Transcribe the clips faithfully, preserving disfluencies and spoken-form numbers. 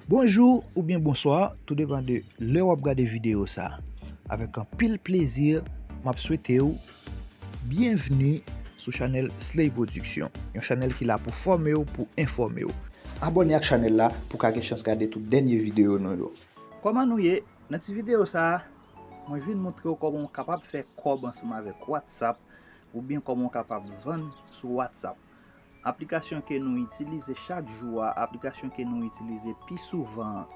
Bonjou oubyen bonswa, tou depann de lè w ap gade videyo sa. Avèk anpil plezi, m ap swete w byenvni sou chanèl Slay Production, yon chanèl ki la pou fòme w, pou enfòme w. Abòne ak chanèl la pou w ka gen chans gade tout dènye videyo nou yo. Kòman nou ye? Nan ti videyo sa, mwen vin montre w kòman w kapab fè kòb ansanm avèk WhatsApp oubyen kòman w kapab vann sou WhatsApp. Aplikasyon ke nou itilize chak jou a, aplikasyon ke nou itilize pi souvan an.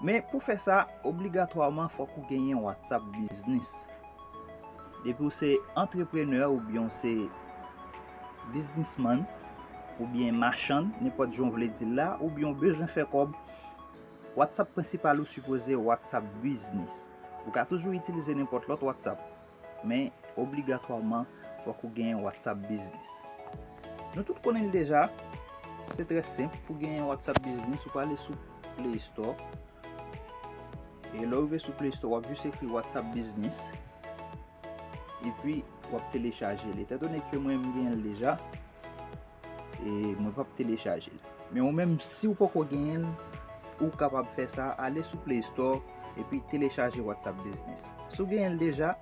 Men pou fè sa, obligatwaman fòk ou genyen WhatsApp Business. Depi w se antreprenè oubyen w se biznismann oubyen machann, nenpòt jan w vle di l la, oubyen w bezwen fè kòb, WhatsApp prensipal ou sipoze WhatsApp Business. Ou ka toujou itilize nenpòt lòt WhatsApp, men obligatwaman fòk ou genyen WhatsApp Business. Nou tout konnen l deja, se trè senp pou genyen WhatsApp Business, ou prale sou Play Store. E lè w rive sou Play Store, w ap jis ekri WhatsApp Business. Epi, w ap telechaje l. Etandone ke mwen, m genyen l deja, e mwen p ap telechaje l. Men ou menm, si w poko genyen l, ou kapab fè sa, ale sou Play Store, epi telechaje WhatsApp Business. Si w genyen l deja,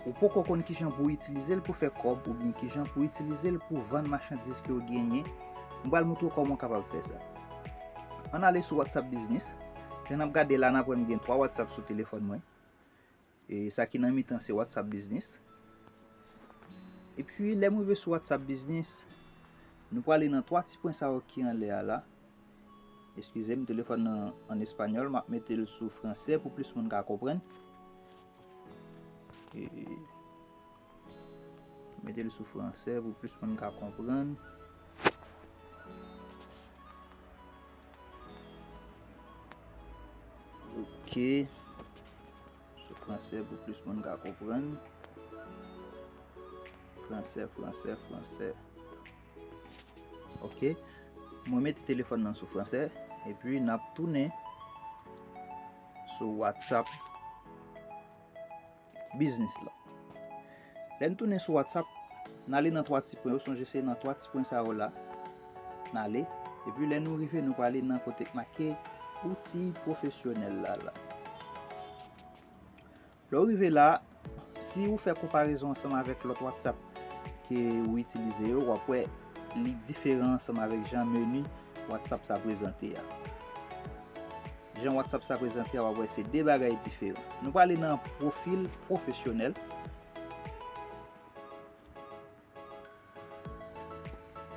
ou poko konn kijan pou w itilize l pou fè kòb, oubyen kijan pou w itilize l pou vann machandiz ke w genyen, m pral montre w kòman w kapab fè sa. Ann ale sou WhatsApp Business. Jan n ap gade la, n ap wè m gen twa WhatsApp sou telefòn mwen. E sa ki nan mitan se WhatsApp Business. Epi, lè m rive sou WhatsApp Business, nou prale nan twa ti pwen sa yo ki anlè a la. Eskize m, telefòn nan an espanyòl, m ap mete l sou fransè pou plis moun ka konprann. E, mete l sou fransè pou plis moun ka konprann. Ok. Sou fransè pou plis moun ka konprann. Fransè, fransè, fransè. Ok. Mwen mete telefòn nan sou fransè. Epi n ap tounen sou WhatsApp Business la. Lè n tounen sou WhatsApp, n ale nan twa ti pwen yo. Sonje se nan twa ti pwen sa yo la n ale. Epi lè nou rive, nou prale nan kote k make outi pwofesyonèl la la. Lè w rive la, si ou fè konparezon ansanm avèk lòt WhatsApp ke ou itilize yo, w ap wè li diferan ansanm avèk jan meni WhatsApp sa prezante a. Jan WhatsApp sa prezante a, w ap wè se de bagay diferan. Nou prale nan pwofil pwofesyonèl.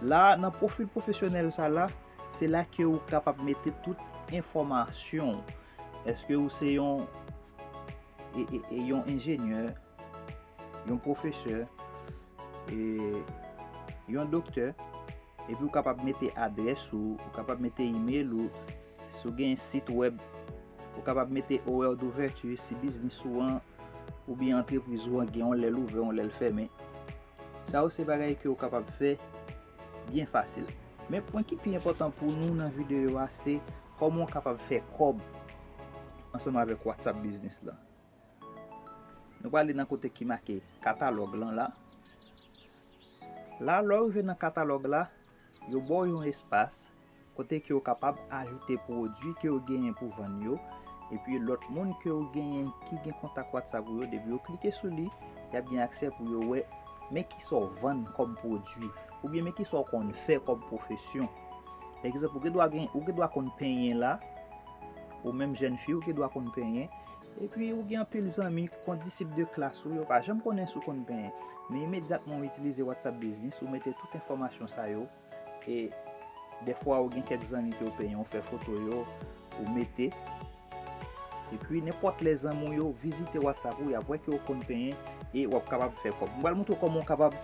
La, nan pwofil pwofesyonèl sa la, se la ke ou kapab mete tout enfòmasyon w. Èske ou se yon, e, e, e, yon enjenyè, yon pwofesè, e, yon doktè, epi ou kapab mete adrès ou, ou kapab mete imèl ou, si w gen sit wèb, ou kapab mete orè douvèti, si biznis ou an, oubyen antrepriz ou an gen yon lè l ouvè, yon lè l fèmen. Sa yo se bagay ke w kapab fè byen fasil. Men pwen ki pi enpòtan pou nou nan videyo a se kòman w kapab fè kòb ansanm avèk WhatsApp Business la. Nou prale nan kote ki make katalòg lan la. La, lè w rive nan katalòg la, yo ba w yon espas kote ke w kapab ajoute pwodui ke w genyen pou vann yo, epi lòt moun ke w genyen ki gen kontak WhatsApp ou yo, depi yo klike sou li, y ap gen aksè pou yo wè men kisa w vann kòm pwodui, oubyen men kisa w konn fè kòm pwofesyon. Pa egzanp, ou gen dwa gen, ou gen dwa konn penyen la, ou menm jèn fi, ou gen dwa konn penyen, epi ou gen anpil zanmi, kondisip de klas ou, yo pa janm konnen si w konn penyen. Men imedyatman w itilize WhatsApp Business, ou mete tout enfòmasyon sa yo, e dèfwa ou gen kèk zanmi ke w penyen, ou fè foto yo, ou mete. Epi nenpòt lè zanmi w yo vizite WhatsApp ou, y ap wè ke w konn penyen e w ap kapab fè kòb. M pral montre w kòman w kapab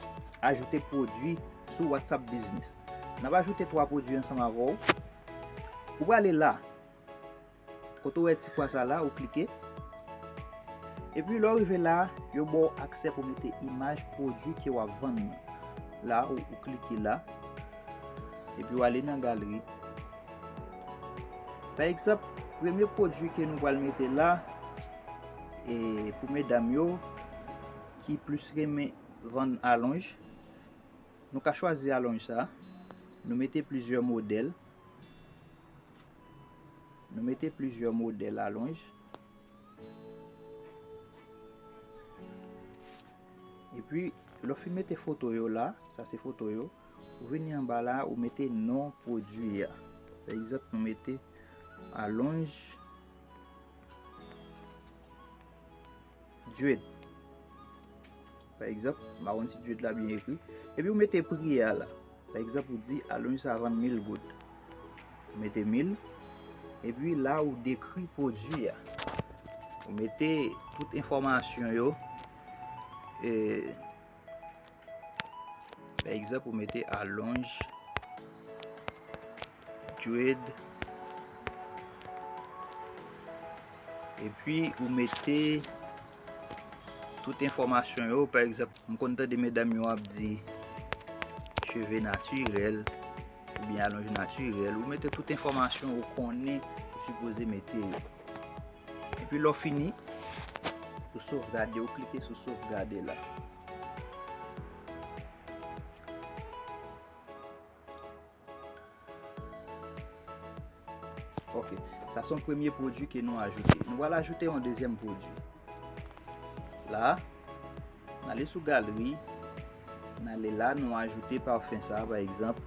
ajoute pwodui sou WhatsApp Business. N ap ajoute twa pwodui ansanm avè w. Ou prale la, kote w wè ti kwa sa la, ou klike. Epi lè w rive la, yo ba w aksè pou mete imaj pwodui ke w ap vann nan. La, ou, ou klike la. Epi w ale nan galri. Pa egzanp, premye pwodui ke nou pral mete la, e pou medam yo ki plis renmen vann alonj, nou ka chwazi alonj sa. Nou mete plizyè modèl. Mete plizyè modèl alonj. Epi, lè w fin mete foto yo la, sa se foto yo, ou vini anba la, ou mete non pwodui a. Pa egzanp, nou mete alonj dread. Pa egzanp, m pa konn si dread la byen ekri. Epi ou mete pri a la. Pa egzanp, ou di alonj sa vann mil goud. Ou mete mil. Epi la, ou dekri pwodui a. Ou mete tout enfòmasyon yo. E, pa egzanp, ou mete alonj dread. Epi, ou mete tout enfòmasyon yo. Pa egzanp, m konn tande medam yo ap di cheve natirèl oubyen alonj natirèl. Ou mete tout enfòmasyon ou konnen ou sipoze mete yo. Epi lè w fini, ou sovgade, ou klike sou sovgade la. Ok, sa se yon premye pwodui ke nou ajoute. Nou pral ajoute yon dezyèm pwodui. La, n ale sou galri, n ale la, nou ajoute pafen sa, pa egzanp.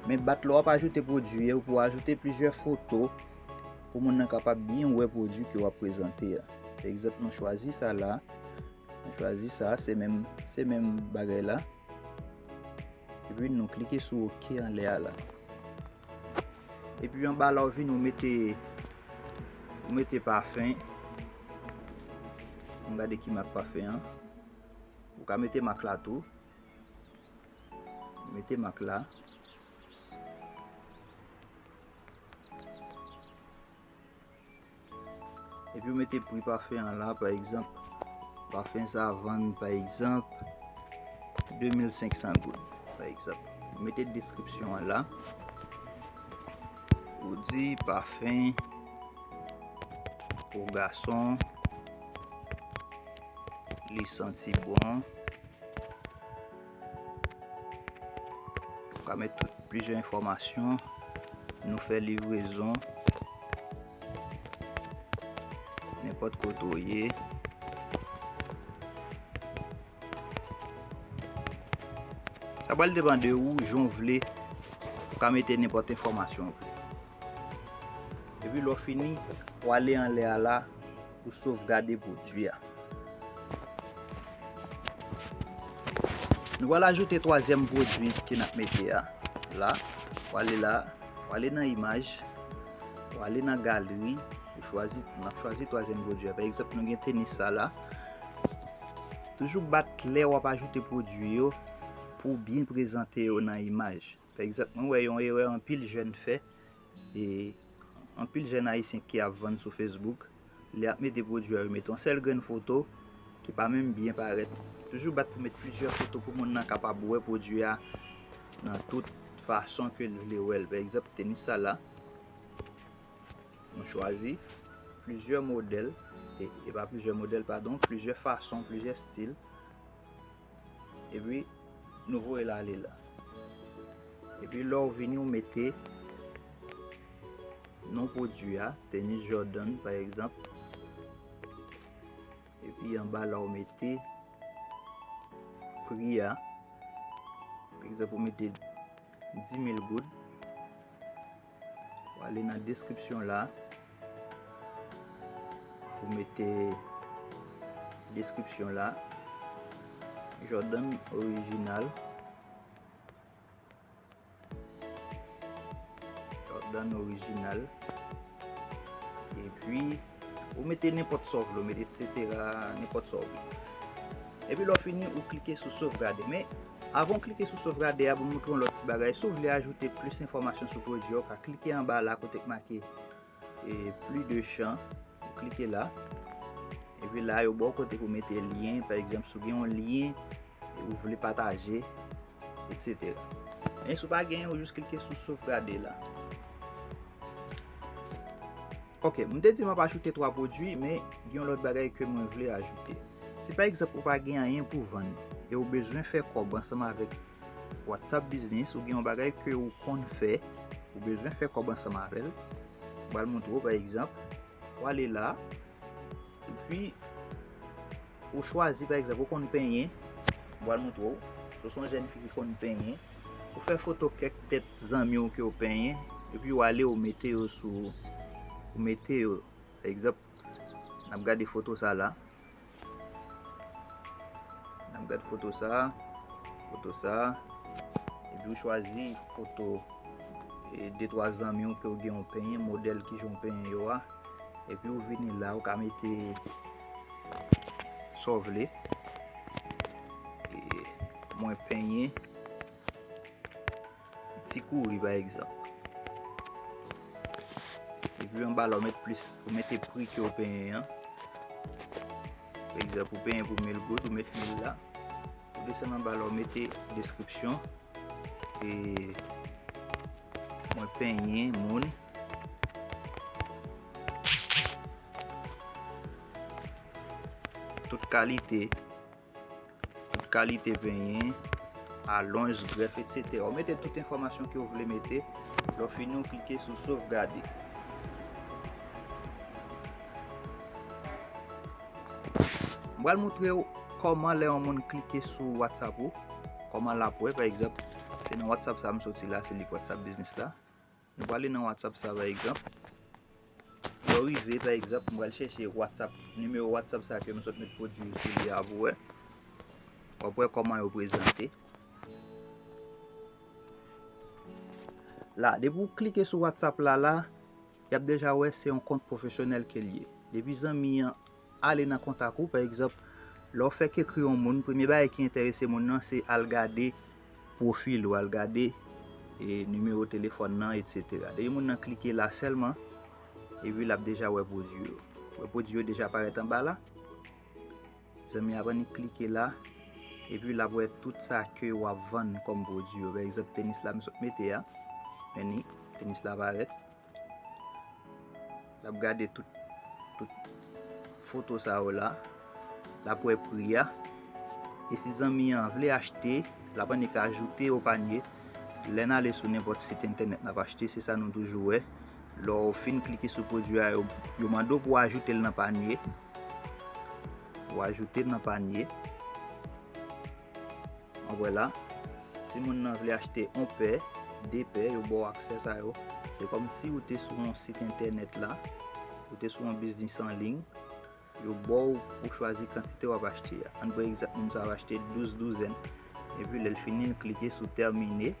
Men bat lè w ap ajoute pwodui yo, pou ajoute plizyè foto pou moun nan kapab byen wè pwodui ke w ap prezante a. Pa egzanp, nou chwazi sa la, nou chwazi sa, se menm, se menm bagay la. Epi nou klike sou ok anlè a la. Epi anba la, ou vin, ou mete, ou mete pafen. Ann gade ki mak pafen an. Ou ka mete mak la tou. Mete mak la. Epi ou mete pri pafen an la, pa egzanp. Pafen sa vann, pa egzanp, de mil senk san goud, pa egzanp. Ou mete deskripsyon an la. Ou di pafen pou gason, li santi bon. Ou ka met tout plizyè enfòmasyon. Nou fè livrezon nenpòt kote w ye. Sa pral depann de ou, jan w vle. Ou ka mete nenpòt enfòmasyon w vle. Epi lè w fini, w ale anlè a la, ou sovgade pwodui a. Nou pral ajoute twazyèm pwodui ke n ap mete a. La, w ale la, w ale nan imaj, w ale nan galri, ou chwazi, n ap chwazi twazyèm pwodui a. Pa egzanp, nou gen tenis sa la. Toujou bat lè w ap ajoute pwodui yo pou w byen prezante yo nan imaj. Pa egzanp, mwen wè yon erè anpil jèn fè, e anpil jèn ayisyen ki ap vann sou Facebook, lè y ap mete pwodui a, yo mete yon sèl grenn foto ki pa menm byen parèt. Toujou bat pou met plizyè foto pou moun nan kapab wè pwodui a nan tout fason ke l vle wè l. Pa egzanp, tenis sa la, nou chwazi plizyè modèl, e, e pa plizyè modèl, padon, plizyè fason, plizyè estil. Epi, nou voye l ale la. Epi, lè w vini, w mete non pwodui a, tenis Jordan, pa egzanp. Epi, anba la, w mete pri a. Pa egzanp, ou mete di mil goud. W ale nan deskripsyon la. Ou mete deskripsyon la. Jordan orijinal. Jordan orijinal. Epi, ou mete nenpòt sa w vle, ou mete et cetera, nenpòt sa w vle. Epi lè w fini, ou klike sou sovgade. Men, avan w klike sou sovgade a, pou m montre w lòt ti bagay, si w vle ajoute plis enfòmasyon sou pwodui a, ou ka klike anba la kote k make, e, plus de champs, ou klike la. Epi la, yo ba w kote pou mete lyen, pa egzanp, si w gen yon lyen, ou vle pataje, et cetera. Men si w pa genyen, ou jis klike sou sovgade la. Ok, m te di m ap ajoute twa pwodui, men gen yon lòt bagay ke mwen vle ajoute. Si pa egzanp ou pa gen anyen pou vann e ou bezwen fè kòb ansanm avèk WhatsApp Business, ou gen yon bagay ke ou konn fè, ou bezwen fè kòb ansanm avè l, M pral montre w, pa egzanp, w ale la, epi ou chwazi, pa egzanp, ou konn penyen, m pral montre w, si w se yon jèn fi ki konn penyen, ou fè foto kèk tèt zanmi w ke w penyen, epi w ale, ou mete yo sou, ou mete yo, pa egzanp, n ap gade foto sa la. N ap gade foto sa, foto sa, epi w chwazi foto, e, de twa zanmi w ke w gen yon penyen, modèl kijan w penyen yo a, epi w vini la, ou ka mete sa w vle. E, mwen penyen Ti Kouri, pa egzanp. Epi anba la, ou met plis, ou mete pri ke w penyen an. Pa egzanp, ou penyen pou mil goud, ou met mil la. Ou desann anba la, ou mete deskripsyon. E mwen penyen moun. Tout kalite. Tout kalite penyen, alonj, grèf, etsetera. Ou mete tout enfòmasyon ke w vle mete. Lè w fini, ou klike sou sovgade. M pral montre w kòman lè yon moun klike sou WhatsApp ou, kòman l ap wè, pa egzanp, se nan WhatsApp sa m soti la, se li k WhatsApp Business la. Nou prale nan WhatsApp sa, pa egzanp. Lè w rive, pa egzanp, m pral chèche WhatsApp, nimewo WhatsApp sa ke m sot met pwodui yo sou li a pou wè. W ap wè kòman yo prezante. La, depi w klike sou WhatsApp la, la, y ap deja wè se yon kont pwofesyonèl ke l ye. Depi zanmi an ale nan kontak ou, pa egzanp, lè w fèk ekri yon moun, premye bagay ki enterese moun nan, se al gade pwofil ou, al gade, e, nimewo telefòn nan, etsetera. Depi moun nan klike la sèlman, epi l ap deja wè pwodui yo. Wè pwodui yo deja parèt anba la. Zanmi ap annik klike la, epi l ap wè tout sa ke w ap vann kòm pwodui yo. Pa egzanp, tenis la m sot mete a. Men ni, tenis la parèt. L ap gade tout, tout foto sa yo la. L ap wè pri a. E si zanmi an vle achte, l ap annik ajoute o panye. Lè n ale sou nenpòt sit entènèt n ap achte, se sa nou toujou wè. Lè w fin klike sou pwodui a, yo, yo mande w pou w ajoute l nan panye. Ou ajoute l nan panye. Ann wè la, si moun nan vle achte yon pè, de pè, yo ba w aksè sa yo. Se kòmsi ou te sou yon sit entènèt la, ou te sou yon biznis an liy, yo ba w pou chwazi kantite w ap achte a. Ann pran egzanp, moun sa ap achte douz douzèn. Epi lè l fini, l klike sou tèmine.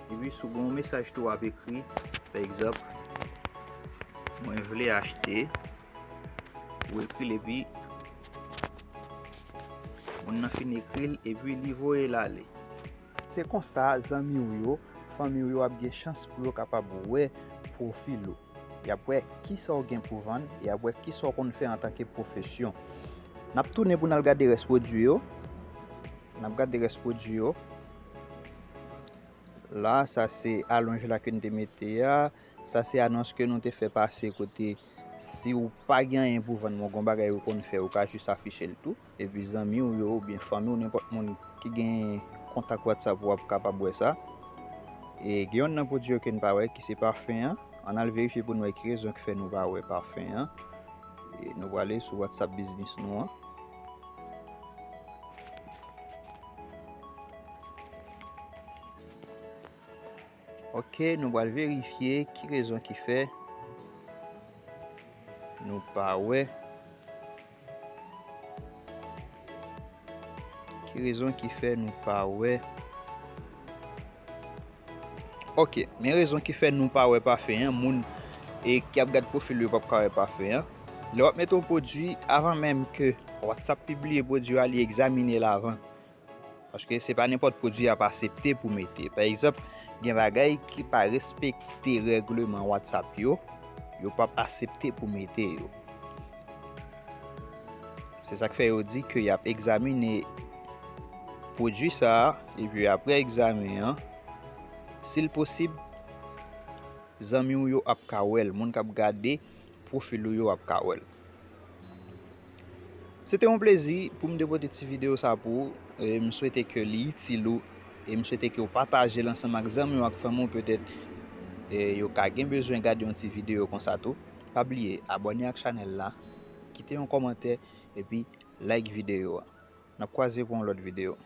Epi si w gen yon mesaj tou w ap ekri, pa egzanp, mwen vle achte, ou ekri l epi moun nan fin ekri l epi li voye l ale. Se konsa, zanmi w yo, fanmi w yo ap gen chans pou yo kapab wè pwofil ou. Y ap wè kisa w gen pou vann, y ap wè kisa w konn fè antanke pwofesyon. N ap tounen pou n al gade rès pwodui yo. N ap gade rès pwodui yo. La, sa se alonj la ke n te mete a. Sa se anons ke nou te fè pase kote si w pa gen anyen pou vann, men w gen yon bagay ou konn fè, ou ka jis afiche l tou. Epi zanmi w yo, oubyen fanmi w, nenpòt moun ki gen kontak WhatsApp ou ap kapab wè sa. E gen yonn nan pwodui yo ke n pa wè, ki se pafen an. Ann al verifye pou n wè ki rezon ki fè nou pa wè pafen an. E nou prale sou WhatsApp Business nou an. Ok, nou pral verifye ki rezon ki fè nou pa wè. Ki rezon ki fè nou pa wè? Ok, men rezon ki fè nou pa wè pafen an, moun, e, ki ap gad pwofil yo p ap ka wè pafen an. Lè w ap mete yon pwodui, avan menm ke WhatsApp pibliye pwodui a, li egzamine l avan. Paske se pa nenpòt pwodui y ap asepte pou mete. Pa egzanp, gen bagay ki pa respekte règleman WhatsApp yo, yo p ap asepte pou mete yo. Se sa k fè yo di ke y ap egzamine pwodui sa a, epi apre egzamen an, si l posib, zanmi w yo ap ka wè l, moun k ap gade pwofil ou yo ap ka wè l. Se te yon plezi pou m te pote ti videyo sa pou ou. E m swete ke li itil ou. E m swete ke w pataje l ansanm ak zanmi w ak fanmi w petèt. e yo ka gen bezwen gade yon ti videyo konsa tou, pa bliye abòne ak chanèl la, kite yon kòmantè, epi like videyo a. N ap kwaze pou yon lòt videyo.